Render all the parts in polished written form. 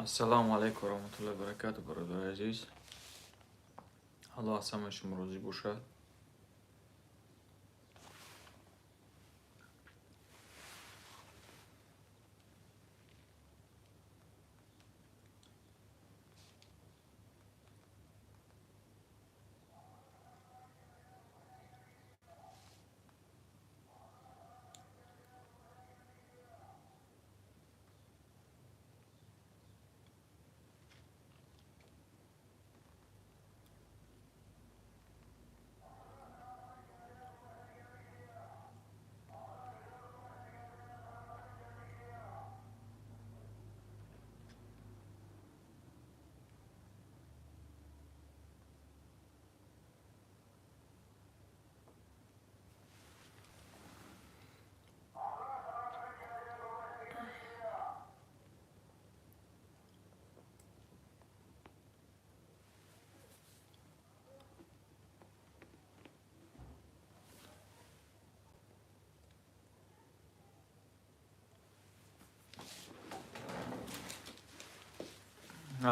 Ассалому алайкум ва раҳматуллоҳи ва баракатуҳ, бародари азиз. Аллоҳ аз ҳамаи шумо розӣ бошад.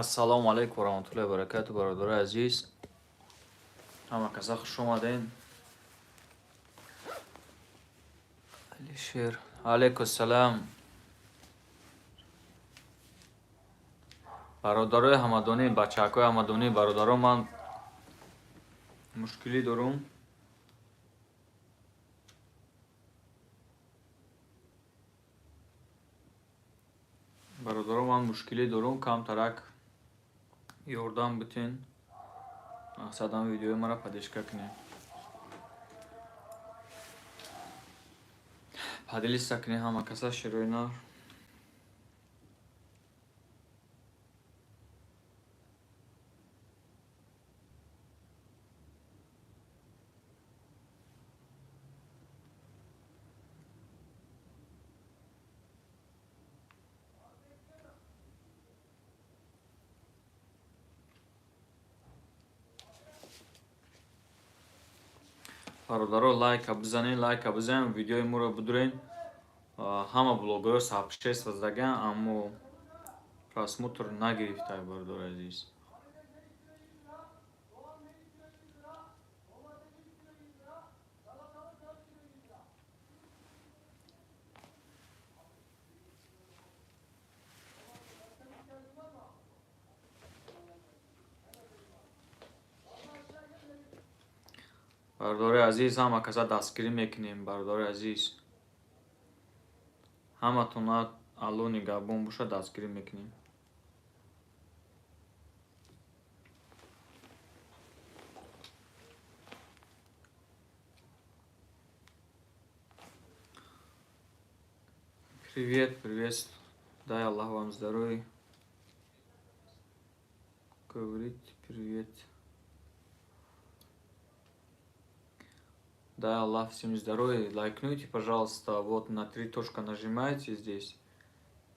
Ассалому алайкум ва раҳматуллоҳи ва баракатуҳ, бародари азиз. Ҳама каса хуш омадед. Алишер, алайкум салам. Бародарои ҳамадонӣ, бачаҳакои ҳамадонӣ, бародаро, ман мушкилӣ дорум. Бародаро, ман мушкилӣ дорум, камтарак ёрдам битен. Мақсадам видеои маро поддержка кунед. Поделиться кунед ҳама каса шерои нар. Бародаро, лайка бизанед, лайка бизанед, видеои моро бидурен. Ҳама блогерҳо сообщество задаган, аммо просмотр нагирифта, бародари азиз. Бародари азиз, ҳама каса дастгирӣ мекунем, бародари азиз. Ҳаматона Аллоҳ нигаҳбон бошад, дастгирӣ мекунем. Привет, привет. Дай Аллах вам здоровья. Говорит привет. Дай Аллах всем здоровья. Лайкнуйте, пожалуйста, вот на три точка нажимаете здесь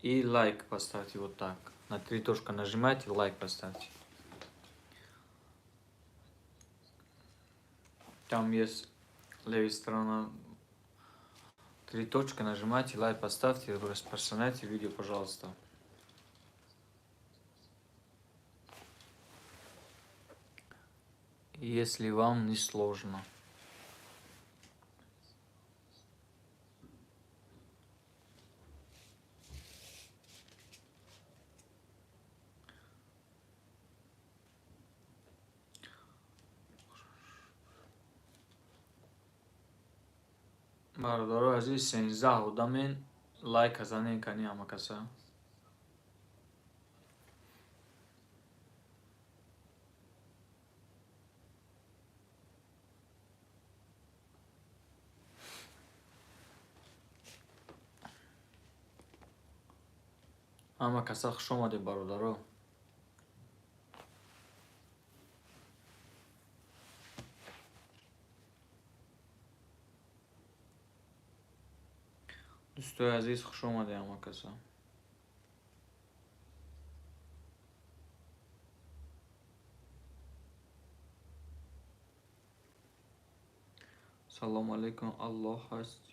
и лайк поставьте вот так. На три точка нажимаете, лайк поставьте. Там есть левая сторона три точка, нажимайте, лайк поставьте, распространяйте видео, пожалуйста. Если вам не сложно. Бародарои азиз, 13 одамен, лайка занен кани ҳама каса. Ҳама каса хуш омадед, бародаро. Дӯстои азиз, хуш омадед ҳама каса. Салому алайкум, Аллоҳ ҳаст.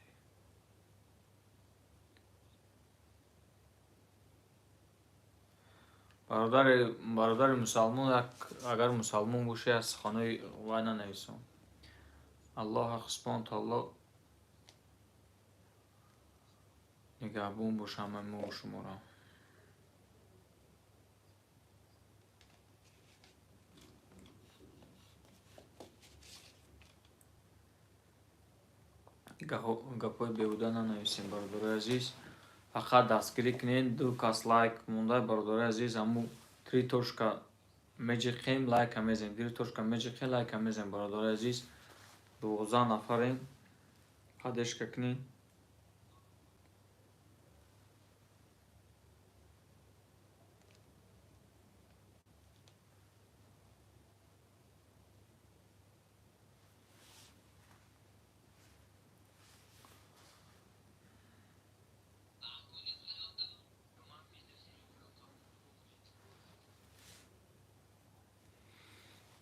Бародари мусалмон, агар мусалмон бошӣ, аз суханои вай нанависон. Аллоҳ ҳақ субҳонаҳу таоло нигаҳбон боша ҳамаи мо шуморо. Гапҳои беҳуда нанависем, бародарои азиз. Фақат дастгирӣ кунед, ду кас лайк монда, бародарои азиз, ҳамун три точка меҷиқем, лайка мезанем, три точка меҷиқем, лайка мезанем, бародарои азиз. 12 нафарем, поддержка кунед.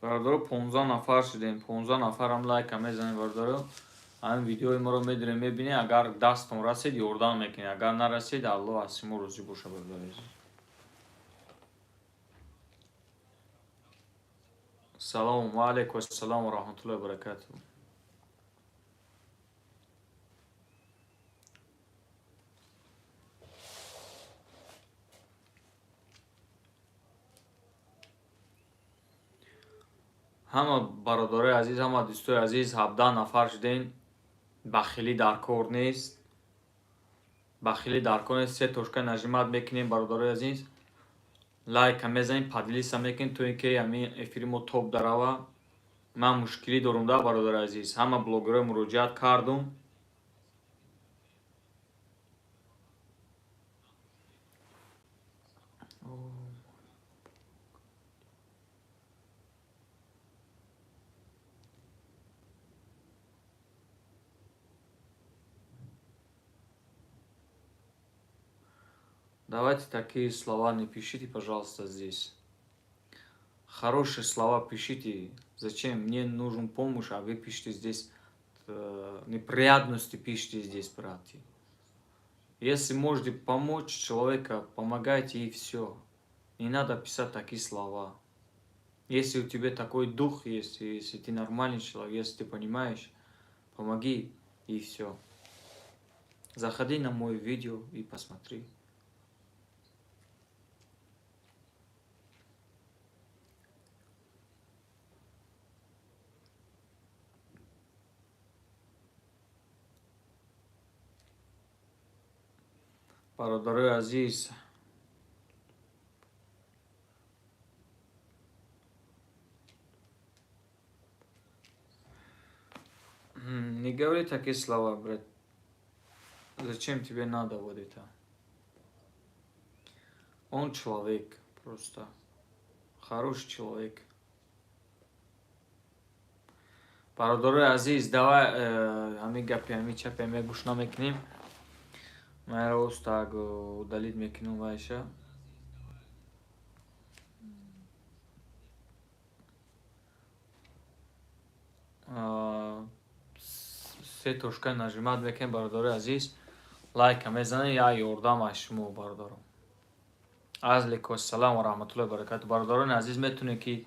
Бародаро, 15 нафар шудем, 15 нафарам лайка мезанем, бародаро. Ҳамин видеои моро медирем, мебинем, агар дастон расид, ёрдам мекунед, агар нарасид, Аллоҳ аз шумо розӣ боша, бародари азиз. Салом ва алайкум ассалом ва раҳматуллоҳи ва баракатуҳ. Ҳама бародарои азиз, ҳама дӯстои азиз, 17 нафар шудем. Бахилӣ дар кор нест. Бахилӣ дар кор нест. Се точка нажимат мекунем, бародарои азиз. Лайка мезанем, поделиться мекунем, то ин ки ҳамин эфири мо топ дарава. Ман мушкилӣ дорум да, бародарои азиз. Ҳама блогерҳо муроҷиат кардум. Давайте такие слова не пишите, пожалуйста, здесь. Хорошие слова пишите. Зачем? Мне нужен помощь, а вы пишете здесь, неприятности пишите здесь, братья. Если можете помочь человека, помогайте и все. Не надо писать такие слова. Если у тебя такой дух есть, если ты нормальный человек, если ты понимаешь, помоги и все. Заходи на мое видео и посмотри. Бародарои азиз, не говори такие слова, брат. Зачем тебе надо вот это? Он человек просто. Хороший человек. Бародарои азиз, давай ҳамин гапи, ҳамин чапи, ҳамин гӯш намекунем. Ман рост так удалить мекунам вайша. Се точка нажимат мекунем, бародарои азиз. Лайка мезанем, я ёрдам аз шумо, бародарон. Алайкум ассалом ва раҳматуллоҳи ва баракатуҳ. Бародарони азиз, метавонед ки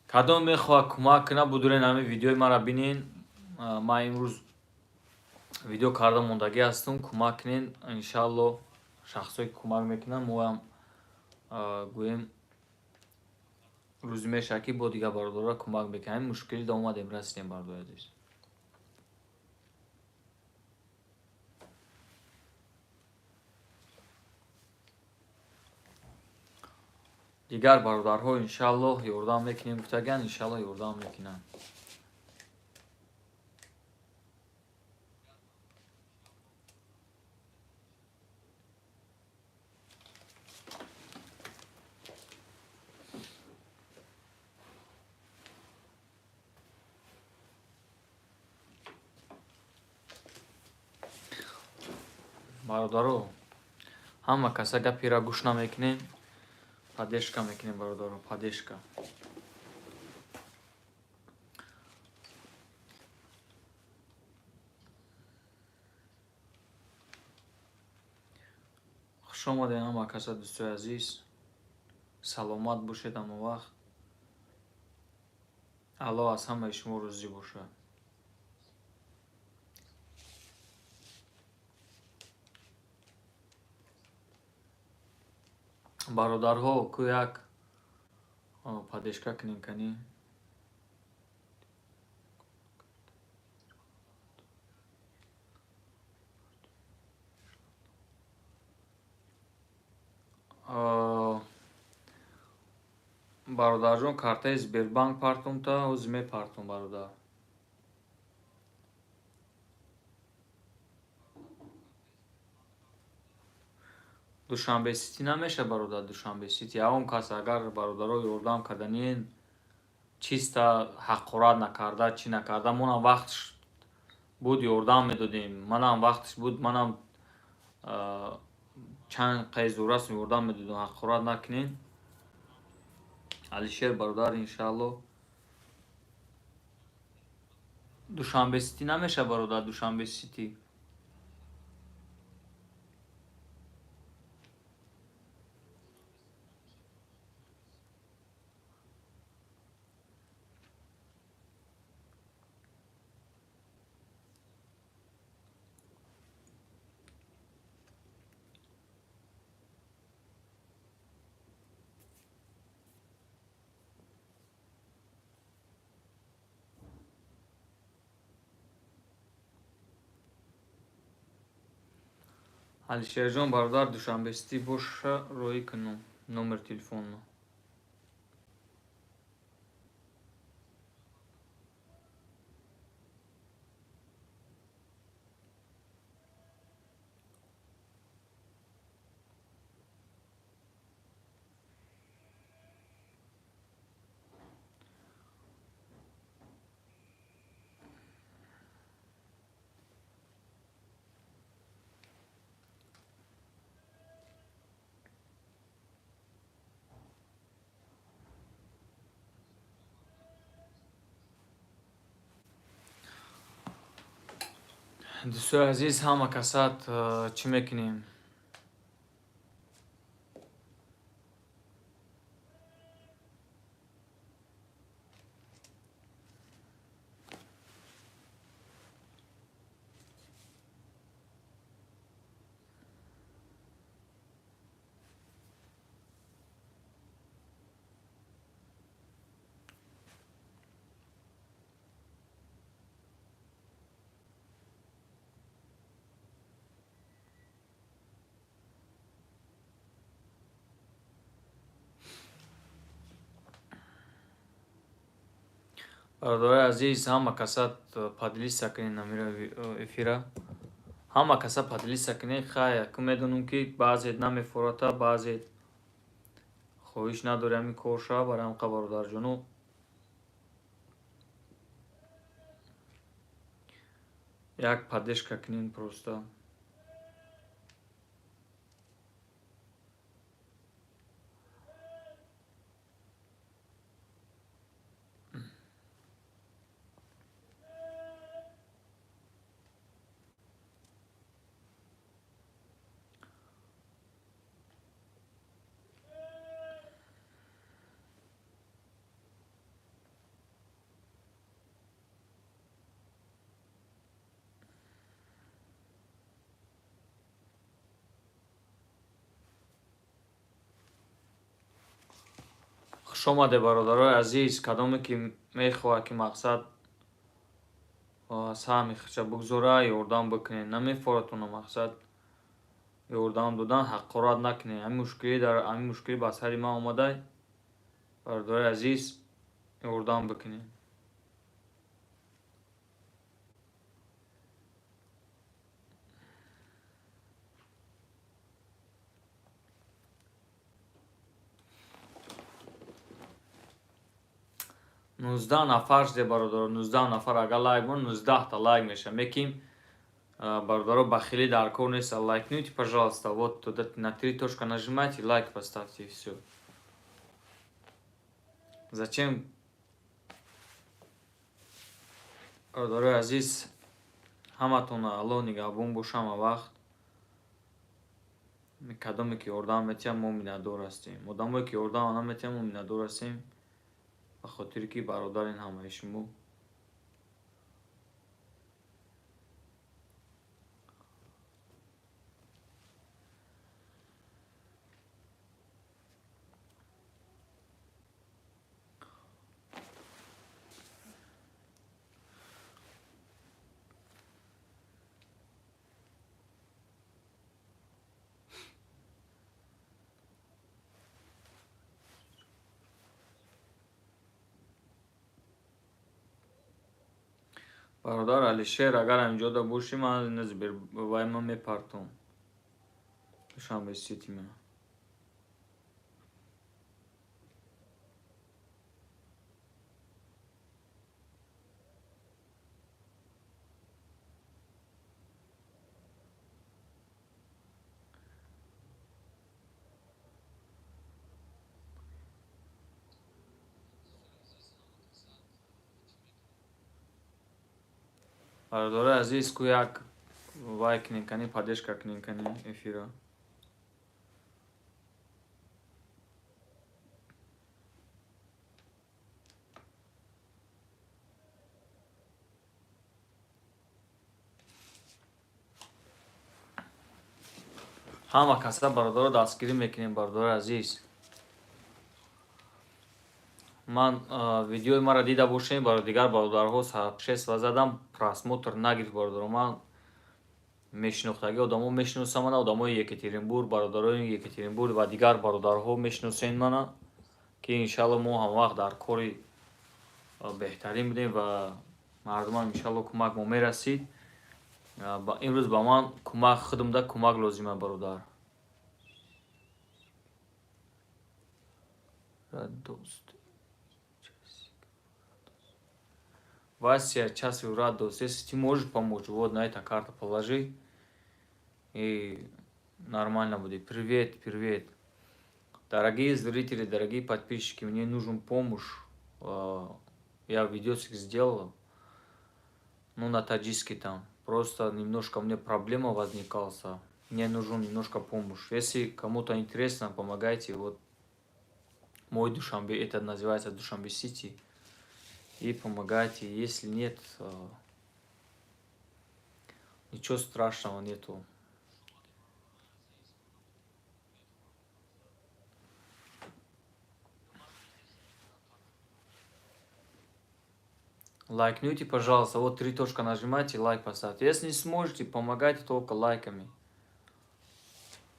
кадом мехоҳад кӯмак кунад, будурен ҳамин видеои маро бинен. Ман имрӯз видео карда мондагӣ ҳастам, кӯмак кунед, иншааллоҳ шахсое ки кӯмак мекунанд, моам гӯем рӯзи мешавад ки бо дигар бародаро кӯмак мекунем. Ҳамин мушкилӣ да омадем, расидем, бародари азиз. Дигар бародарҳо иншааллоҳ ёрдам мекунем гуфтаган, иншааллоҳ ёрдам мекунанд. Бародаро, ҳама каса гапиро гӯш намекунем, поддержка мекунем, бародаро, поддержка. Хуш омадед ҳама каса, дӯстои азиз. Саломат бошед ҳама вақт. Аллоҳ аз ҳамаи шумо розӣ бошад. Бародарҳо, ку як поддержка кунем кани. Бародарҷон, картаи Сбербанк партумта, ҳозир мепартум, бародар. Душанбе Сити намеша, бародар, Душанбе Сити. Ягон кас агар бародаро ёрдам карданиен, чиста ҳақорат накарда, чӣ накарда, монам вақтш буд, ёрдам медодем. Манам вақтш буд, манам чанд қай зӯрастм, ёрдам медодем. Ҳақорат накунен. Алишер бародар, иншаалло. Душанбе Сити намеша, бародар, Душанбе Сити. Алишерҷон бародар, Душанбе Сити боша, роҳӣ кунум номер телефонро. Дӯстои азиз, ҳама касат чӣ мекунем? Бародарои азиз, ҳама касат поделиться кунед намира эфира. Ҳама каса поделиться кунед. Хай, ку медонам, ки баъзет намефората, баъзет хоҳиш надори ҳамин кор шава, барои ҳамқа, бародарҷону, як поддержка кунед просто. Хушомаде, бародарои азиз. Кадоме ки мехоҳад, ки мақсад саҳми худша бигзора, ёрдам бикунед. Намефоратона мақсад ёрдам додан, ҳақорат накунед. Ҳамин мушкилӣ дар ҳамин мушкилӣ ба сари ман омадай. Бародарои азиз, ёрдам бикунед. 19 нафар шуде, бародаро, 19 нафар. Агар лайк мон, 19та лайк меша. Меким, бародаро, бахилӣ дар кор нест. Лайкнуйте, пожалуйста, вот туда на три точка нажимайте, лайк поставьте, и всё. Зачем? Бародарои азиз, ҳаматон Аллоҳ нигаҳбон боша ҳама вақт. Кадоме ки ёрдам метиҳам, мо миннатдор ҳастем. Одамое ки ёрдам наметиҳам, мо миннатдор ҳастем, ба хотире ки бародарен ҳамаи шумо. Бародар Алишер, агар ҳаминҷода бошӣ, ман вай ман мепартом. Душанбе Сити ман. Бародарои азиз, ку як вай кунем, кани поддержка кунем, кани эфира. Ҳама каса бародаро дастгирӣ мекунем, бародарои азиз. Ман видеои маро дида бошем, барои дигар бародарҳо сообщество задам, просмотр нагирифт бародаро. Ман мешинохтаги одамо мешиносам мана, одамои Екатеринбург, бародарои Екатеринбург ва дигар бародарҳо мешиносен мана, ки иншалло мо ҳамавақт дар кори беҳтарин будем ва мардумам иншалло кӯмак мо мерасид. Имрӯз ба ман кӯмак худамда кӯмак лозима, бародар. Радост. Вася, час и радость. Если ты можешь помочь, вот на эту карту положи. И нормально будет. Привет, привет. Дорогие зрители, дорогие подписчики, мне нужен помощь. Я видосик сделал. Ну, на таджикский там. Просто немножко у меня проблема возникала. Мне нужен немножко помощь. Если кому-то интересно, помогайте. Вот мой Душанбе, это называется Душанбе Сити. И помогайте. Если нет, ничего страшного нету. Лайкните, пожалуйста. Вот 3 точка нажимайте, лайк поставьте. Если не сможете, помогайте только лайками.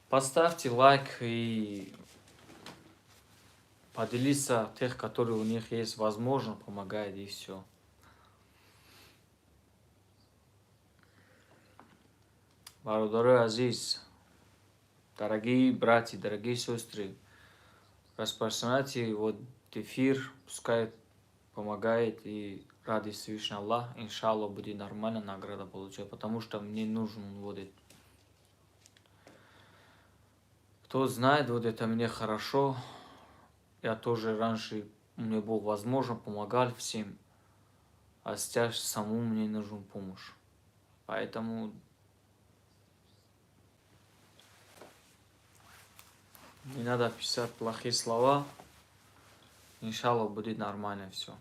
Поставьте лайк и поделиться тех, которые у них есть возможность, помогает, и все. Бародарои азиз, дорогие братья, дорогие сестры, распространяйте вот эфир, пускай помогает и ради Всевышнего Аллах, иншаллах, будет нормально награда получать, потому что мне нужен вот это. Кто знает, вот это мне хорошо. Я тоже раньше, мне был возможно, помогал всем, а сейчас самому мне нужна помощь. Поэтому не надо писать плохие слова. Иншаллах, будет нормально все.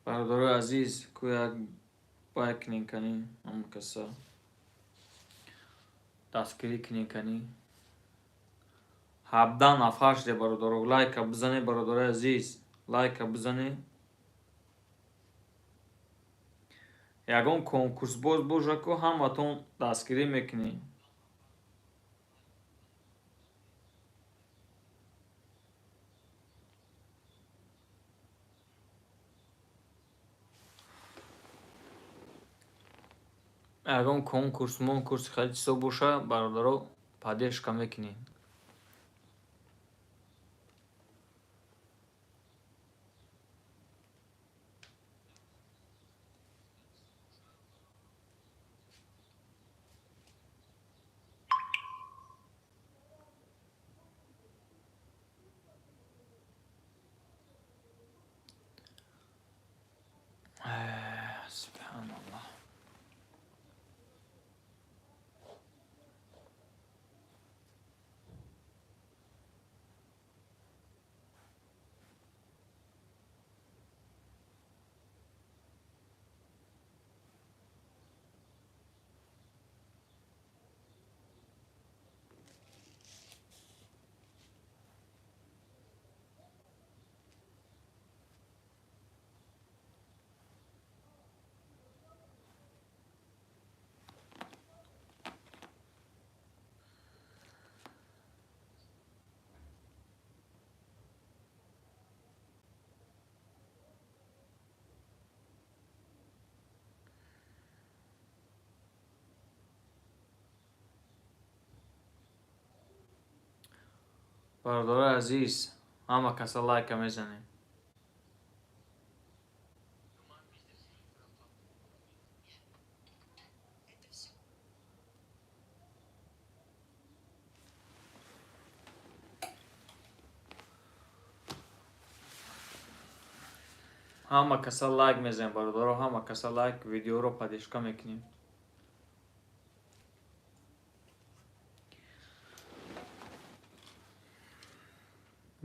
Бародарои азиз, ку як бай кунем, кани ҳама каса дастгирӣ кунем, кани 17 нафар шуде, бародаро. Лайка бизане, бародарои азиз, лайка бизане. Ягон конкурсбоз боша, ку ҳаматон дастгирӣ мекунем. Ягон конкурс, монкурс хеле чизо боша, бародаро, Поддержка мекунем. Субҳаналлоҳ. Бародарои азиз, ҳама каса лайка мезанем. Ҳама каса лайк мезанем, бародаро, ҳама каса лайк, видеоро поддержка мекунем.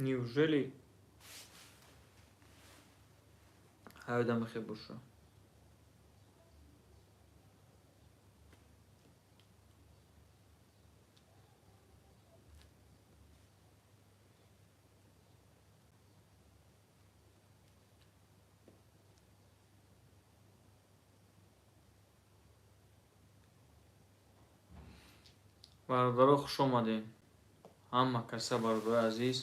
Неужели ҳайда мехе боша? Бародаро, хуш омадем. Ҳама каса, бародарои азиз,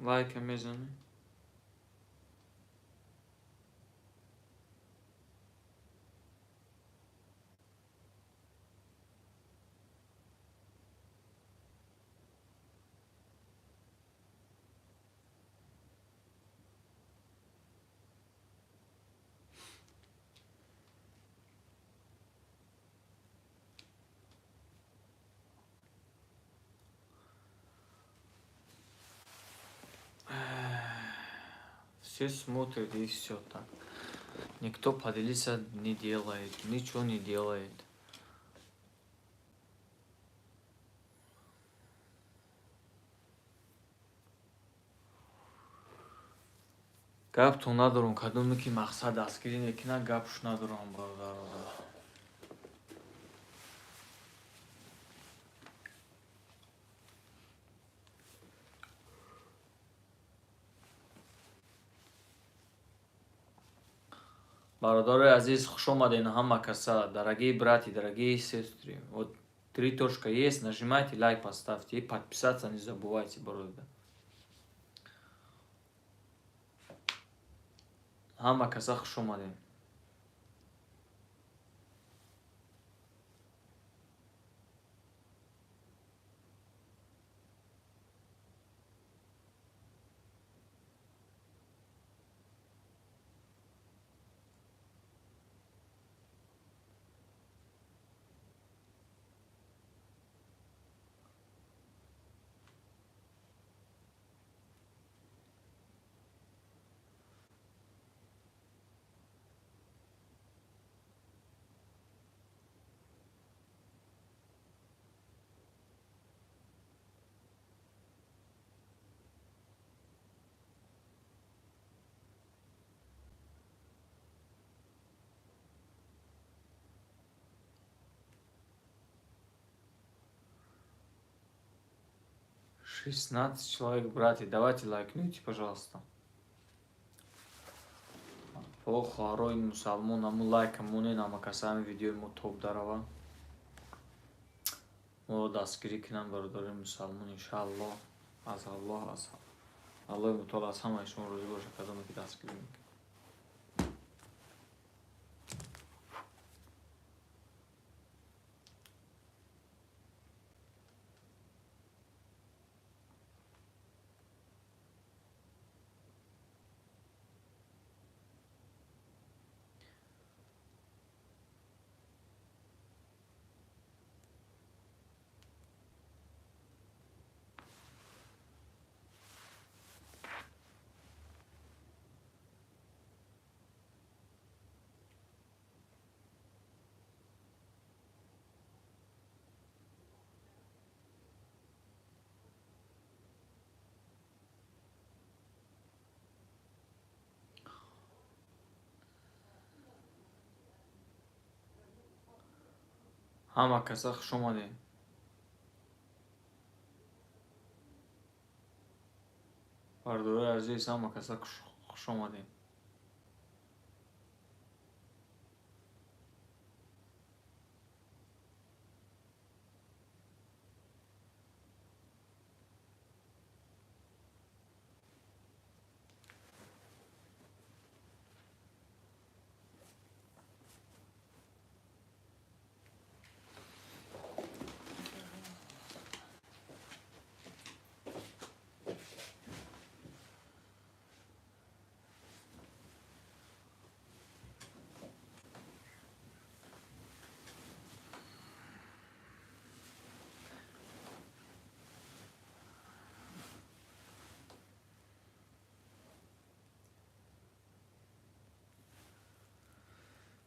лайка мезанем. Все смотрят и все так. Никто поделиться не делает, ничего не делает. Гаптон надорум, кадоме ки мақсад дастгирӣ мекунад, гапш надорам, бародаро. Бародарои азиз, хуш омадед ҳама каса, дорогие братья, дорогие сестры. Вот три точка есть, нажимайте, лайк поставьте и подписаться не забывайте, бародар. Ҳама каса хуш омадед. 16 человек, братья, давайте лайкните, пожалуйста. О, хоҳарои мусалмон, аму лайка монед, ама касами видеои мо топ дарава. Мо дастгирӣ кунам, бародарои мусалмон, иншааллоҳ, аз Аллоҳ, аз Аллоҳи мутаол аз ҳамаи шумо розӣ бошад, кадоме ки дастгирӣ мекунад. Ҳама каса хуш омадем. Бародарои азиз, ҳама каса хуш омадем.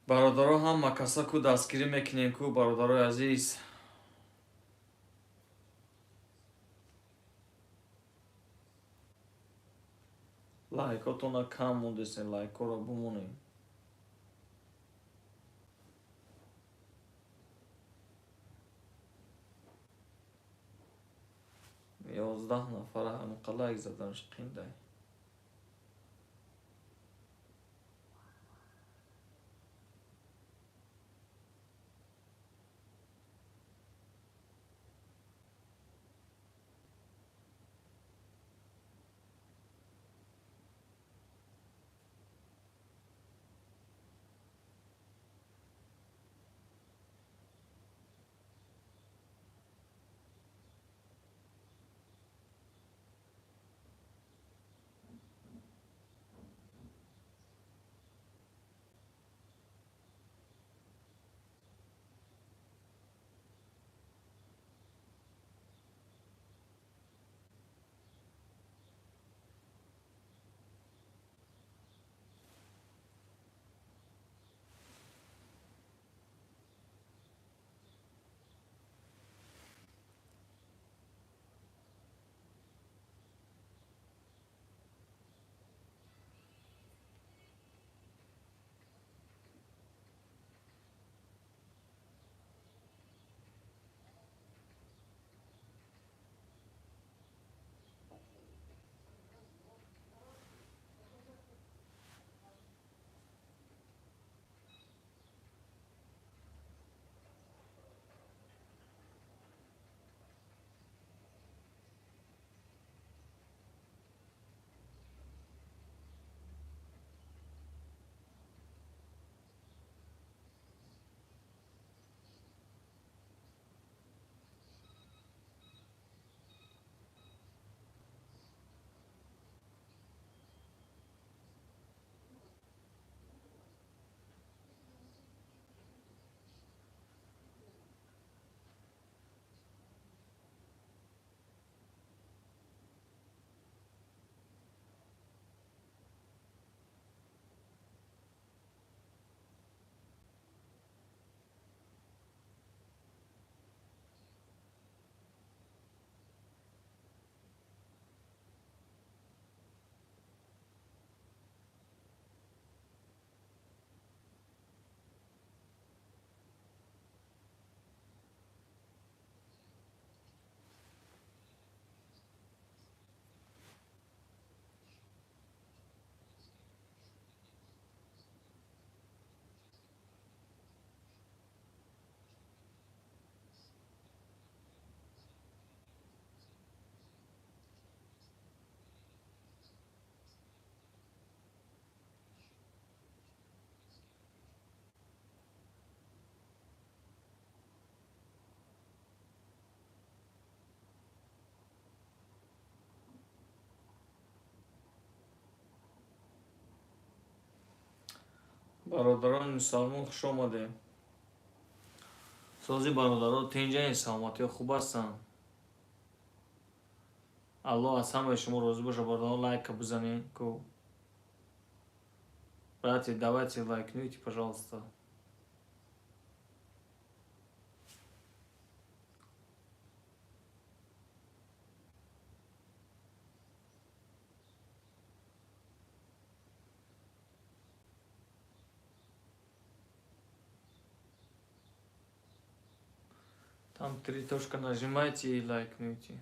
Бародаро, ҳама каса ку дастгирӣ мекунем ку, бародарои азиз. Лайкотона кам мондесен, лайкҳоро бумонем. 11 нафара ҳамқа лайк заданаш қиндай. Бародарони мусалмон, хуш омадем. Сози бародаро, тинҷаин, саломатиҳо хуб ҳастанд. Аллоҳ аз ҳамаи шумо розӣ бошад. Бародарон, лайка бизанед ку. Братья, давайте лайкнуйте, пожалуйста. Там три точка нажимаете и лайкнете.